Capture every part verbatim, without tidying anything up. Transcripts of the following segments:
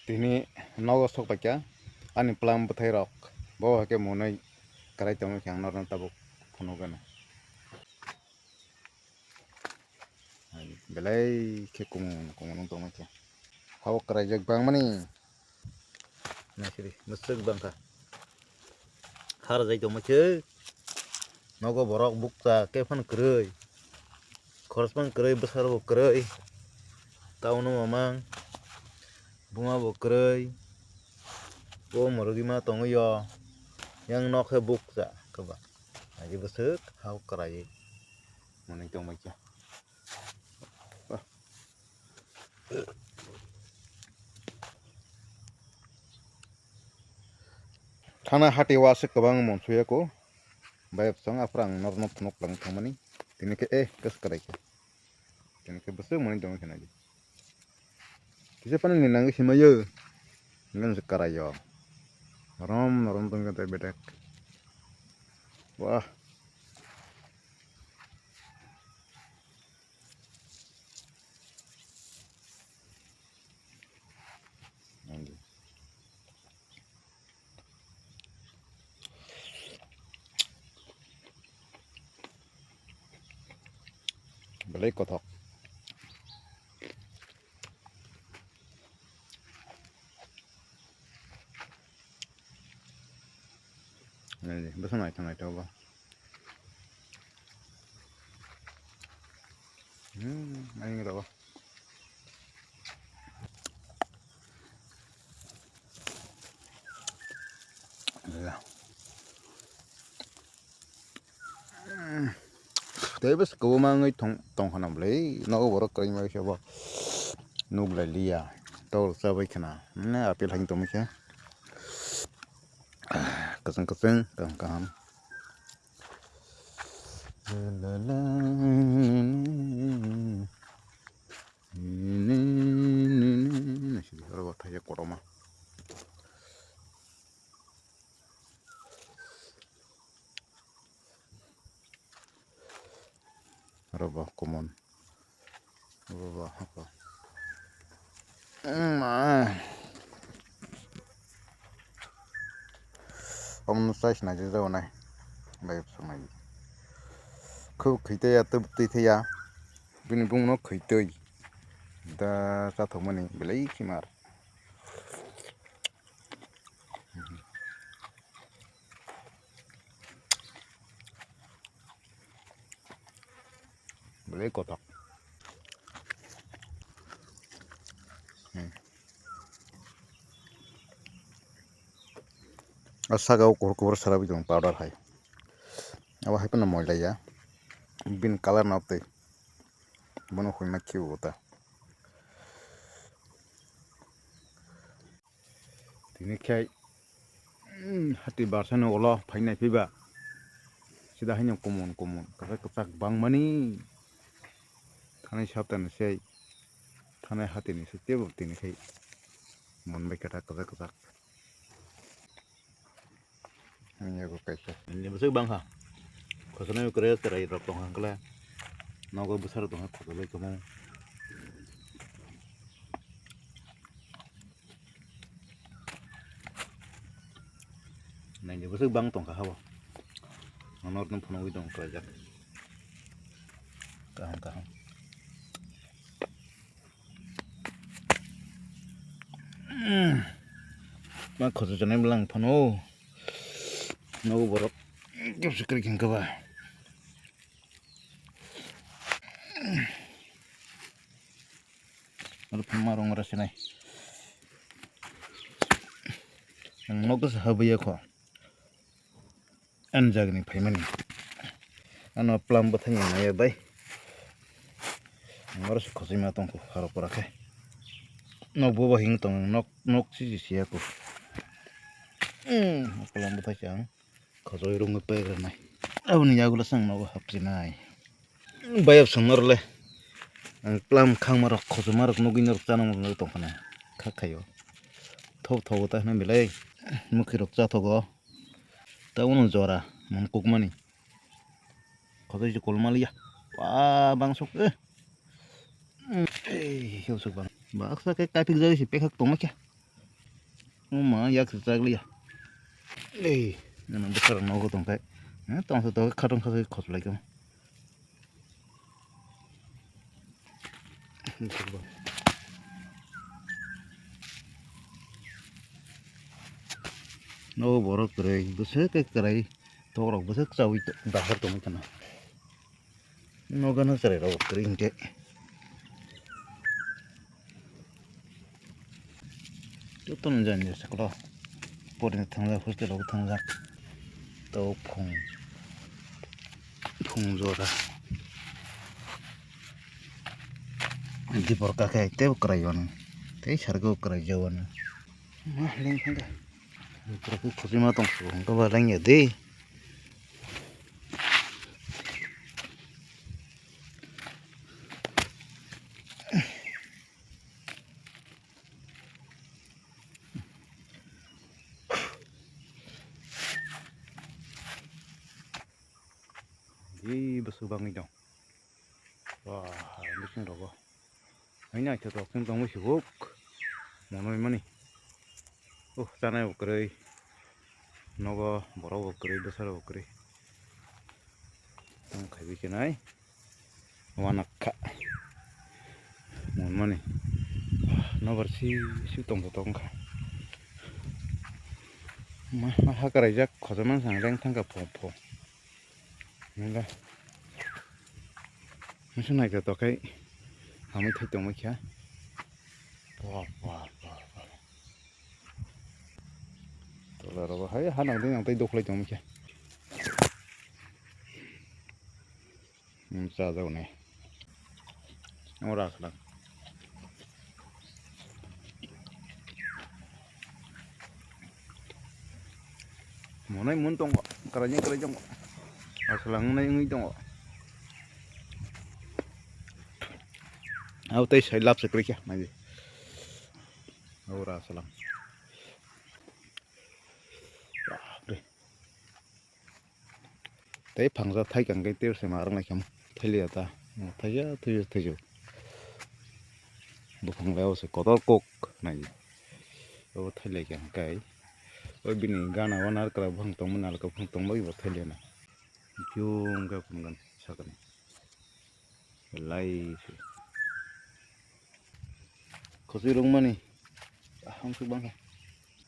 Tini nogo sok paikha ani plum bwthai rok, bo hai khe mwnwi kwrai tongwi khe ang norno tabuk phunukgwno. Belai khe kumun kumun wng tongma khe. Habo kwraijak bangmani. Naisidi, mwswk bangkha. Har jai tongma khe. Nogo borok bukcha khe phano kwrwi. Khoroksa phano kwrwi, bwsarok bo kwrwi. Tauno mamang. Buma bo kwrwi. Bo mwrwgwi ma tongwi o. Yang nok khe bukcha kwbang. Agi bwswk hao kwraiwi. Mwnwi tongma khe. Thana hati o aswk kwbang mwnsuya ko. Bai bwswng aphra ang norno phunuk lang thangmani. Tini khe, eh, kwswk kwrai khe. Tini khe bwswk mwnwi tongwi khe naidi. Kisa phano ni nangwi simayo. Ngan se kwraio. Norom norom tongkhe tei bedek. Wah. Belai kothok. Nai, bwsa naithok naithok bo. Hmm, naini rw. Tei bwswk kwbangma wngwi tong-, tongkha na bwlai. Nogo borok kwrwi ma khe bo nuk lai liya. Tol chabai khna. Mane apple hai tongma khe. Kwchwng kwchwng, kaham kaham. Oro bo thaisa kotorma. Oro bo common. Oro bo hapa. Ema. Omo no size naijak jago nai. Bai bwswk nai. Khub khwitwi ya, tub twi thaya. Bini bumung no khwitwi. Da chathokmani belai khimar. Belai kothok. Hmm. O saka o kuphur kuphur sara bidong powder hai. Abo hai phano moila ya. Bini colour no twi. Bono hwnma khibi bo ta. Tini khe, mm, hati barsano ulo phainai phiba. Sida haino kumun kumun, kwchak kwchak bangmani. Thanai saptani sei, thanai hatini sei tebo tini khai. Mon bai kwchak kwchak kwchak. Ani yago kaisa. Ani bwswk bangkha. Khosonai kwrwi cherai rok tongkha hwnkhe le. Nogo bwsarok tongkha khosolai kwmao. Naidi bwswk bang tongkha habo. Norno phunugwi tong khlaijak. Kaham kaham. Ma khoso janai bwlang phano. Nogo borok kebsi kwrwi khe ba. Oro phano ma rong ora sinai. Ang nogo se habwi ya kho. Ani jagani phaimani. Ano plum bwthai ni naiya bai. Oro se khosoi ma tongkho harok pora khe. Nok bo bo hing tong nok nok si si siya ko. Hmm, plum bwthai se ang khosoi rung pai rwnai. Aboni yagulo sang nogo hapsinai. Bayap songnar le. Ang plum khangma rok khosoma rok nugui norok chana mano tongkhana. Kha khayo. Thok thogo ta hwnwi belai. Mukhi rok chathogo. Ta uno jora, mung kukmani. Khotoi se kolmaliya. Ba, bangsuk, eh. Ei, hewsuk bang. Baksa khe kaipik jagwi se pekhak tongma khe. Uma yak se chak liya. Ei, nang bwsarok nogo tongkhe. Eh, tongsa to khatong khatong khoslai kamo. No borok kwrwi bwswk khe kwrwi tokrok bwswk chawi dahar tongwi khana. Nogo no chwrai rok kwrwi hinkhe. Jotono jani saklo. Porini thangjak, hostel rogo thangjak. To phung, phung jora. Dipor kakhai tei kwrai wano. Tei sargo kwrai jawano. Ma leng thangkha. Kwrai khujima tong su, hwnkhe ba leng ya de. Di bwswk bangwi dong. Wah, bising rogo. Hai naithotok khe tongwi sibuk. Monoi mani. Uh, chanai bo kwrwi. Nogo borok bo kwrwi, bwsarok bo kwrwi. Tong khaiwi khe nai. Uanakha. Mon mani. Nobar si, si tongthotok wngkha. Ma, ma ha kwraijak, khojama sang reng thangkha pho pho. Nila. Masa naithotok khai. Hamwi thai tongma kha. Wah, wah, wah, wah. Tola rogo hai ha nang ding nang tei dokhwlai tongma kha. Hmm, cha jao ne. Ora khlang. Monai mon tongo, kwraini kwrai tongo. Aswlang wngnai wngwi tongo. Abo tei sai lab se kwrwi kha, nai di. Abo ra aswlang. Bapre. Tei phangsa thai kang khe tei se ma rwng lai kha thai liya ta. Thai ya, thai ya, thai ya. Buphang le o se kotor kok nai. O thai lai kha kai. O bini gana o nar kra buphang tong ma, nalka buphang tong ma, ibo thai liya na. Jung khe phang gan sakani. Lai se. Khosui rwngmani. Aham se bangkha.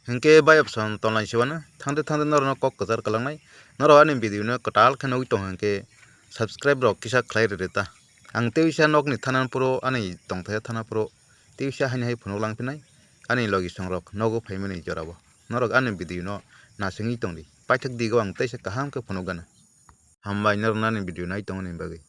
Hinkhe bayapson tonlai siwano. Thangde thangde norokno kok kwchar kwlangnai. Norok ani video no kwtal khe nugwi tong hinkhe subscribe rok kisa khlai rwdi ta. Ang tei uisa nokni thana phuru ani tongthai thana phuru tei uisa haini hai phunuk langphinai. Ani logi songrok nogo phaimani jorao. Norok ani video no nasingwi tongdi. Paithak digo ang teisa kaham khe phunuk gana. Hambai norok ani video nai tongmani bagwi.